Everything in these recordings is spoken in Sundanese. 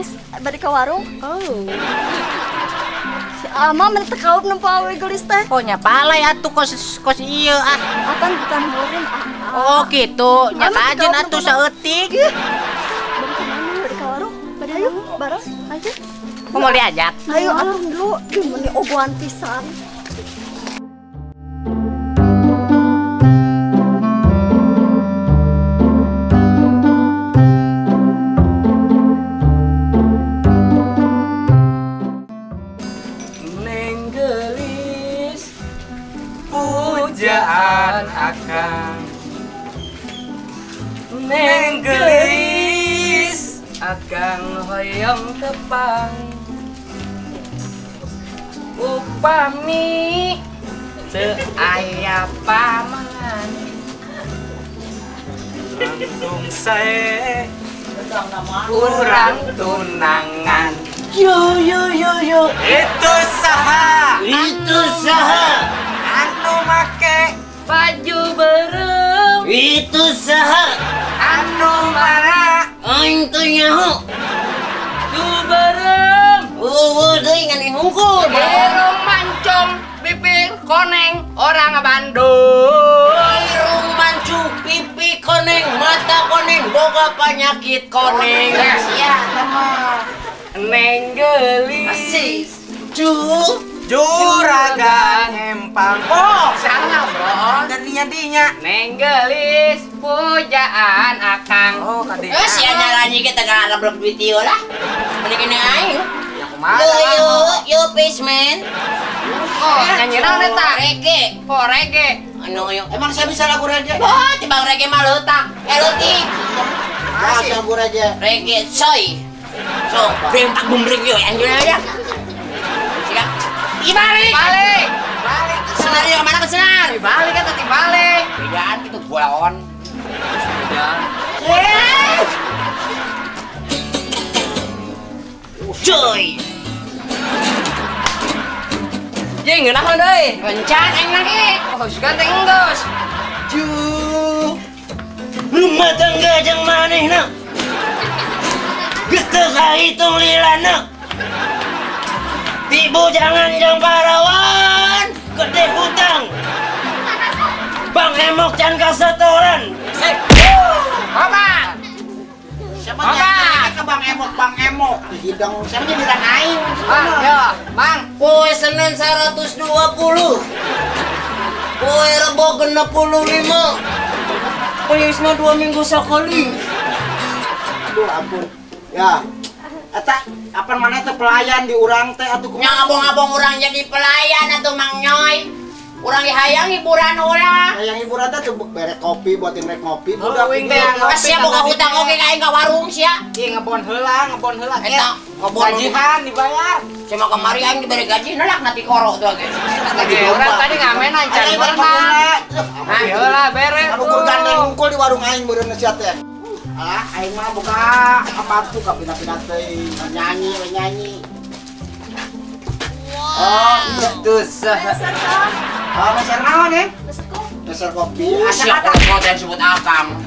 Sanes bade ka warung. Oh. Si Ama meni teu kaup nempo awewe geulis teh. Oh nya palai atuh kos kos ieu ah. Apan bukan murim ah. Oh gitu, nya kajen atuh saeutik. Bade ka warung, bade ayo bareng aja. Kok mau diajak? Ayo atuh dulu, meni ogoan pisan. Pujaan akang Neng gelis akang hoyong tepang upami teu aya pamangan langkung sae urang tunangan. Yo yo yo yo, itu saha, itu saha anu make baju berem, itu saha anu mana aing teu nyaho tu berem eueuh deui ngan hungkul irung mancung pipi koneng orang Bandung, irung mancung pipi koneng mata koneng boga penyakit koneng. Sia mah neng geulis asik cu juragan empang. Oh, salah bro. Jadinya dinya. Neng gelis pujaan akang. Oh, kadinya. Eh, sia nyalanyi kita gak ada duit ieu lah. Mending ini aing. Ya kumaha? Yo yo yo peace man. Oh, nyanyi naon eta? Reggae. Oh, reggae. Anu yo. Emang saya bisa lagu reggae? Oh, timbang reggae mah leutak. Eh leutik. Masih lagu reggae. Reggae coy. So, bempak bumbring yo anjir aja. Siap. Balik, balik, balik. Senarnya kemana ke senar? Dibalik kan tadi balik. Bedaan itu bolaon. Bedaan. Cuy. Ye ngeunaheun deui. Kencan aing lagi. Oh, sugan teh enggeus. Ju. Rumah tangga jeung manehna. Geus teu kahitung lilana. Ibu jangan jang parawan, gede hutang. Bang Emok can kasetoran. Bapak. Siapa nyanyi ke Bang Emok, Bang Emok. Hidang siapa nyindiran aing. Bang, ya, Bang. Poe Senin 120. Poe Rebo 65. Poe Isna 2 minggu sekali. Aduh ampun. Ya. Eta apa mana teh pelayan di urang teh atuh kumaha? Nya ngabong-ngabong urang jadi pelayan atuh Mang Nyoy. Urang dihayang hiburan ulah. Hayang hiburan teh tuh bere kopi buatin rek ngopi. Budak uing teh ngopi. Sia boga hutang oge ka aing ka warung sia. Ieu ngebon heula, ngebon heula. Eta ngebon gajihan dibayar. Cuma kemari aing dibere gaji nolak nanti koro tuh ge. Tadi urang tadi ngamenan can berenang. Hah, heula bere. Anu kur gandeng hungkul di warung aing beureun sia teh. Alah, aing mah buka apa tuh kapina-pina teh nyanyi, nyanyi. Oh, itu sah. Oh, meser naon ya? Meser kopi. Meser kopi. Siapa kau yang sebut akang?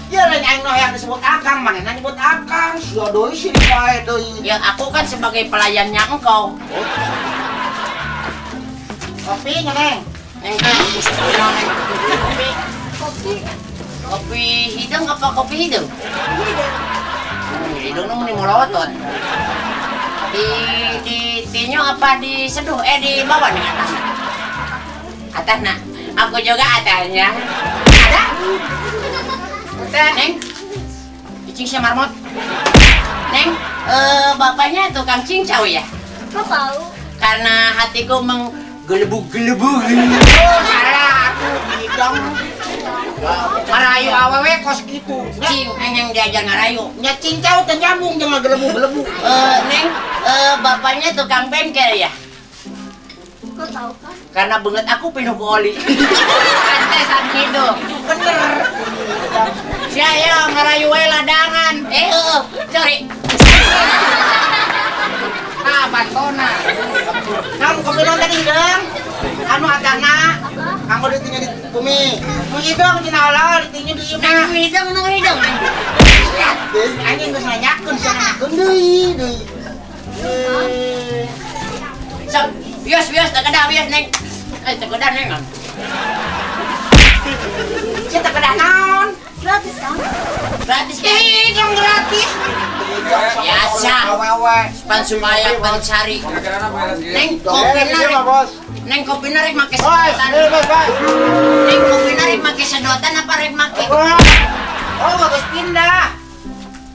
Ya lain aing noh yang disebut akang, manehna nyebut akang. Sia deui sih wae deui. Ya aku kan sebagai pelayannya engkau. Kopi nya, Neng. Neng, kopi. Kopi. Kopi hidung apa kopi hidung? Hidung. Hidung nu meni molotot. Di tinyo apa di seduh? Eh di bawah nih atas. Atas nak. Aku juga atasnya. Ada? Neng. Cicing si marmot. Neng, bapaknya tukang cincau ya? Kok tahu? Karena hatiku menggelebug-gelebug. Oh, salah aku hidung. Ngarayu awewe kos gitu. Cing, aing yang diajar ngarayu. Nya cincau teh nyambung jeung ngagelebu-gelebu. Neng, bapaknya tukang bengkel ya? Kok tahu kan? Karena banget aku penuh oli. Pantesan gitu. Bener. Sia ya ngarayu we ladangan. Sorry. Ah, pantona. Kamu kopi naon tadi, Dang? Anu atahna kanggo ditinju di bumi. Nu hidung cenah olah ditinju di ieu mah. Nu hidung nu hidung. Anjing geus nanyakeun sia nanyakeun deui deui. Sok, wios wios teu kedah wios Neng. Eh teu kedah Neng. Sia teu kedah naon? Gratis kan? Gratis kan? Hidung gratis. Biasa. Pan supaya pencari. Neng kopi narik. Neng kopi narik make sedotan. Neng kopi narik make sedotan apa rek make? Oh, bagus pindah.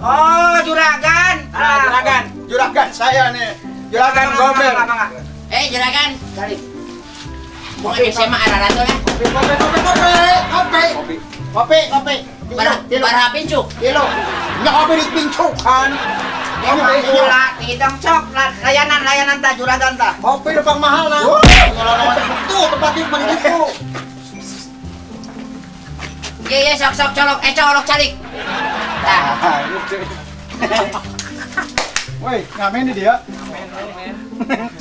Oh, juragan. Juragan. Juragan saya nih. Juragan gober. Eh, juragan. Cari. Bukan SMA arah lah. Kopi, kopi, kopi, kopi. Kopi, kopi. Bara pincuk. Kilo. Enggak kopi di pincuk kan. Ini hidang cok, layanan layanan ta juragan ta. Kopi udah pang mahal lah. Tuh tempat itu mana itu. Iya iya sok sok colok, colok calik. Tah. Woi, ngamen nih dia.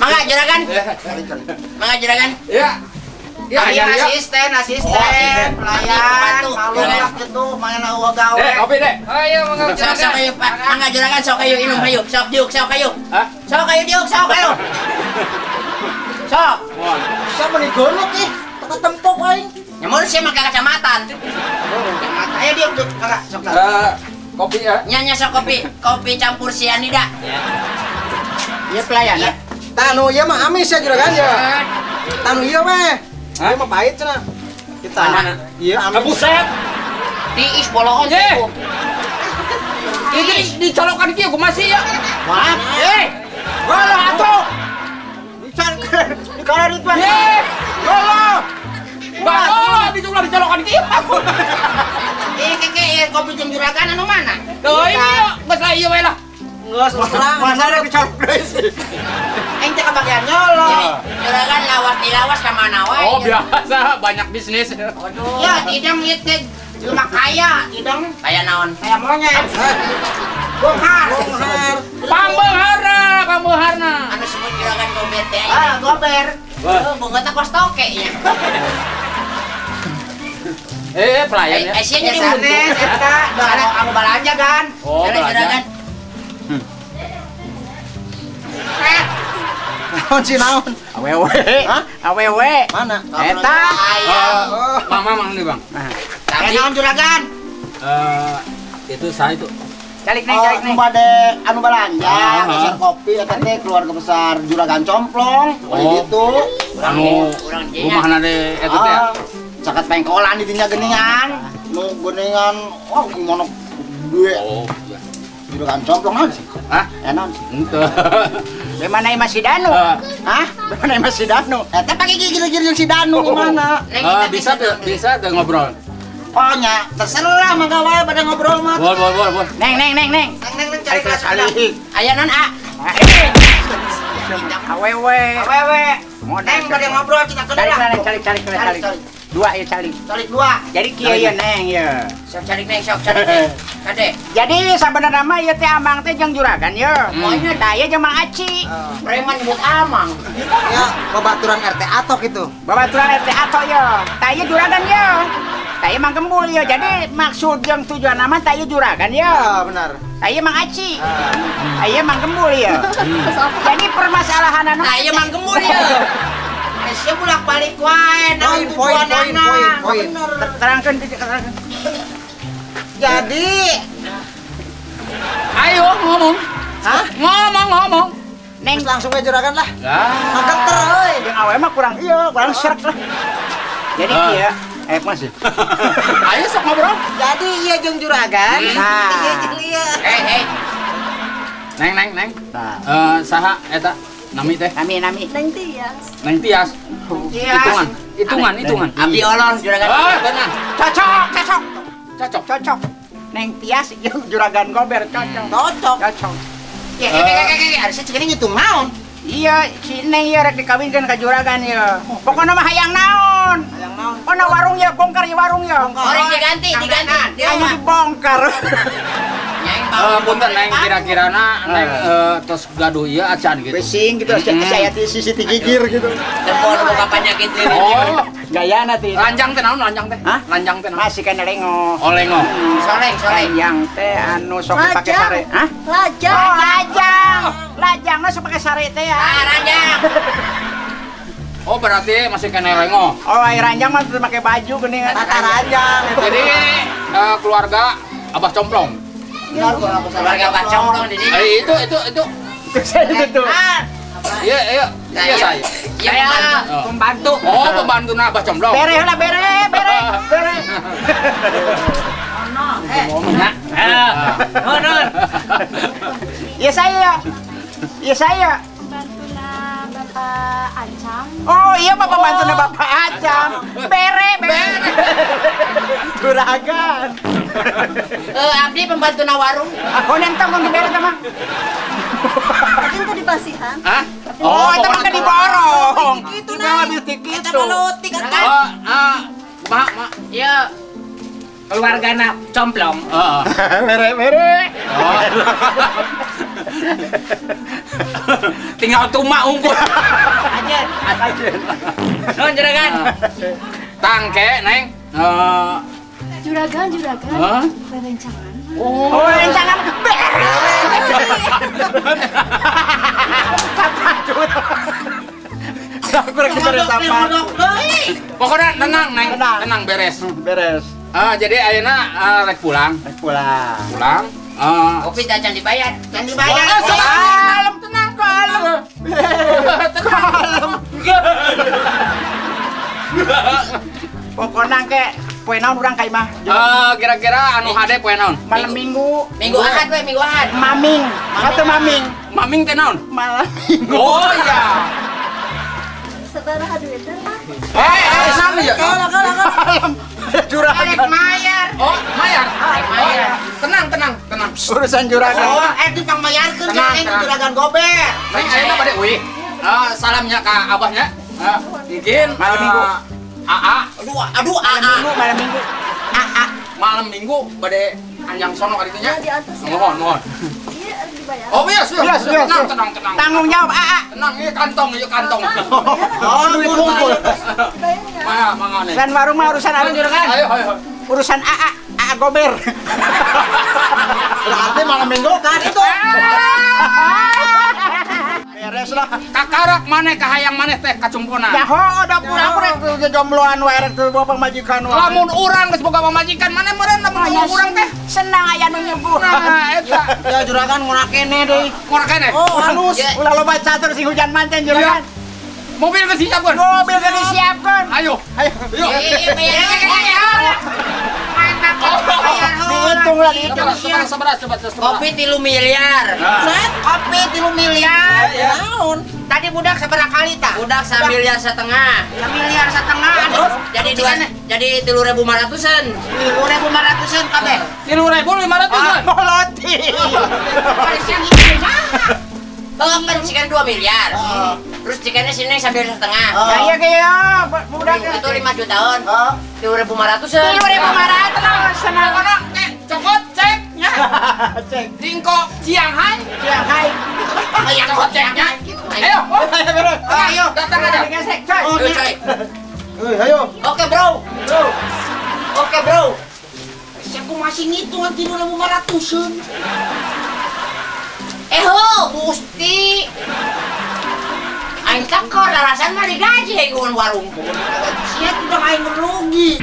Mangga juragan. Mangga juragan. Iya. Ya, asisten, asisten, pelayan, malu lah gitu, main eueuh gawe. Dek, kopi dek. Ayo mangga juragan. Sok sok ayo, Pak. Mangga juragan sok ayo minum ayo. Sok diuk, sok ayo. Hah? Sok ayo diuk, sok ayo. Sok. Siapa nih golok ih? Teka tempok aing. Nyamur sih make kacamata. Kacamata ayo diuk, diuk, mangga sok. Kopi ya. Nya sok kopi, kopi campur sianida. Iya pelayan. Tanu ieu mah amis ya juragan ya. Tanu ieu mah. Dia mah pahit cenah. Kita. Iya, amis. Buset. Tiis boloon teh. Ini dicolokan kieu kumaha sih ya? Maaf. Eh. Golo atuh. Dicolok di kolor itu. Eh, golo. Bagolo diculah dicolokan kieu. Eh, keke kopi jeung juragan anu mana? Tuh, ini geus lah ieu we lah. Geus masalah dicolok deui sih. Aing teh kebagian nyolok. Juragan lawas dilawas ka mana wae. Oh, biasa banyak bisnis. Waduh. Ya, idang ieu teh jelema kaya, idang. Kaya naon? Kaya monyet. Bonghar. Bonghar. Pambeungharna, pambeungharna. Anu sebut juragan gober teh. Ah, gober. Oh, boga teh kos toke nya. Eh, pelayan ya. Eh, sia jadi sanes eta, anu balanja kan. Oh, juragan. Naon sih naon? Awewe. Hah? Awewe. Mana? Eta. Mama mang nih, Bang. Tapi naon juragan? Itu saya itu. Calik neng, calik neng. Anu anu balanja, geser kopi eta teh keluarga besar juragan complong, gitu. Anu rumahna teh eta teh. Caket pengkolan di dinya geuningan. Nu geuningan, oh gimana gede. Oh, iya. Juragan complong naon sih? Hah? Naon sih? Henteu. Bagaimana imah si Danu? Hah? Bagaimana imah si Danu? Eta pake gigir-gigir jeung si Danu gimana? Bisa bisa tuh ngobrol. Oh nya, terserah mangga wae pada ngobrol mah. Bol bol bol bol. Neng neng neng neng. Neng neng neng cari calik. Aya non A. Awewe. Awewe. Neng pada ngobrol kita kenal lah. Calik calik calik calik. Dua ya calik. Calik dua. Jadi kieu ya neng ya. Sok calik neng, sok calik neng. Kade. Jadi sabenerna mah ieu teh amang teh jeung juragan ye. Moalnya tah jeung Mang Aci. Preman nyebut amang. Ya, babaturan RT Atok itu. Babaturan RT Atok ye. Tah ieu juragan ye. Tah ieu Mang Gembul ye. Jadi maksud jeung tujuan nama tah ieu juragan ye. Ah, benar. Tah ieu Mang Aci. Tah ieu Mang Gembul ye. Jadi permasalahanana tah ieu Mang Gembul ye. Sia bolak-balik wae naon tujuanana. Poin. Terangkeun terangkeun. Jadi ayo ngomong. Hah? Ngomong. Neng langsung aja juragan lah. Geter euy. Jeung awewe mah kurang ieu, kurang srek lah. Jadi kieu, masih. Ayo sok ngobrol. Jadi ieu jeung juragan. Nah. Ieu jeung ieu. Eh. Neng neng neng. Nah. Saha eta? Nami teh? Nami nami. Neng Tias. Neng Tias. Hitungan, hitungan, hitungan. Abdi olon juragan. Oh, benar. Cocok, cocok. Cocok, cocok. Neng Tias jeung juragan gober cocok. Cocok. Cocok. Ya, harusnya cek ini ngitung naon. Iya, si Neng ieu rek dikawinkeun ka juragan ieu. Pokona mah hayang naon? Hayang naon? Pokona warung ieu bongkar ieu warung ieu. Orang diganti, diganti. Dia dibongkar. Nya Punten neng kira-kirana neng tos gaduh ieu acan gitu. Pesing gitu saya ti sisi ti gigir gitu. Tempol boga penyakit leuwih. Oh, gayana teh. Lanjang teh naon lanjang teh? Hah? Lanjang teh naon? Masih kana lengo. Oh, lengo. Soleng, soleng. Lanjang teh anu sok dipake sare. Hah? Lajang. Oh, lajang. Lajangna sok pake sare teh ya. Ah, ranjang. Oh, berarti masih kena lengo. Oh, ai ranjang mah teu make baju geuning. Tata ranjang. Jadi keluarga Abah Complong. Keluarga Abah Complong di sini. Itu. Itu saya itu. Iya, iya. Iya saya. Iya, pembantu. Oh, pembantu Abah Complong. Bere lah, bere, bere, bere. Ono, eh. Nun. Iya saya. Iya saya. Bapak Acam. Oh iya Bapak pembantu Bapak Acam. Bere, bere. Juragan. Abdi pembantu warung. Aku nentang kong dibere teh mah. Itu di pasihan. Hah? Oh, itu mah diborong. Kitu nah. Kitu. Eta mah leutik atuh. Oh, mak, mak. Iya. Keluargana Complong. Heeh. Bere, bere. Oh. Tinggal tuma unggul. Aja. Aja. Nun juragan. Tangke, Neng. Juragan, juragan. Hah? Rerencangan. Oh, rerencangan. Bere. Aku rek beres apa? Pokoknya tenang, Neng. Tenang beres. Beres. Jadi ayeuna rek pulang. Rek pulang. Pulang. Kopi acan dibayar. Can dibayar. Kalem, tenang, kalem. Kalem. Pokokna ke poe naon urang ka imah? Kira-kira anu hade poe naon? Malam Minggu. Minggu Ahad we, Minggu Ahad. Maming. Atau maming. Maming teh naon? Malam Minggu. Oh iya. Sabaraha duit teh, Pak? Sami ya. Kalah, kalah, kalah. Juragan. Rek mayar. Oh, mayar. Rek mayar. Tenang, tenang, tenang. Urusan juragan. Oh, itu pang mayarkeun jeung juragan gober. Neng ayeuna bade uih. Salamnya ka abahnya. Mungkin malam Minggu. AA. Aduh, aduh, AA. Minggu, malam Minggu. AA. Malam Minggu bade anjang sono ka ditu nya. Mohon, mohon. Iya, dibayar. Oh, iya, iya. Tenang, tenang, tenang. Tanggung jawab AA. Tenang, ieu kantong, ieu kantong. Oh, duit kumpul. Mangga, mangga nih. Urusan warung mah urusan anu juragan. Ayo, ayo. Urusan AA, AA gober. Berarti malam Minggu kan itu. Beres lah. Kakarak maneh kahayang maneh teh kacumpona. Ya heuh da urang rek jombloan wae rek teu boga pamajikan wae. Lamun urang geus boga pamajikan maneh meureun lamun urang teh senang aya nu nyuguhan. Nah eta. Ya juragan ngora kene deui. Ngora kene. Oh halus. Ulah loba catur sing hujan mancen juragan. Mobil geus disiapkeun. Mobil geus disiapkeun. Ayo. Ayo. Dihitung lah, dihitung. Sabar, sabar, sabar. Kopi 3 miliar. Set, kopi 3 miliar. Naon? Tadi budak sabaraha kali tah? Budak 1,5 miliar. 1,5 miliar. Terus jadi dua, jadi 3.500-an. 3.500-an kabeh. 3.500-an. Koloti. Kan cikan 2 miliar. Terus cikannya sini 1,5 miliar. Ya iya kayak budak itu 5 jutaan. 3.500-an. 3.500 senang. Cokot cek nya. Cek. Tingko Chiang Hai. Chiang Hai. Cokot ceknya. Ayo. Ayo, datang aja. Ayo, coy. Ayo. Oke, bro. Oke, bro. Aku masih ngitung 3.500-an. Ho, Gusti. Aing tekor rarasan mah digaji hegun warung. Sia udah aing rugi.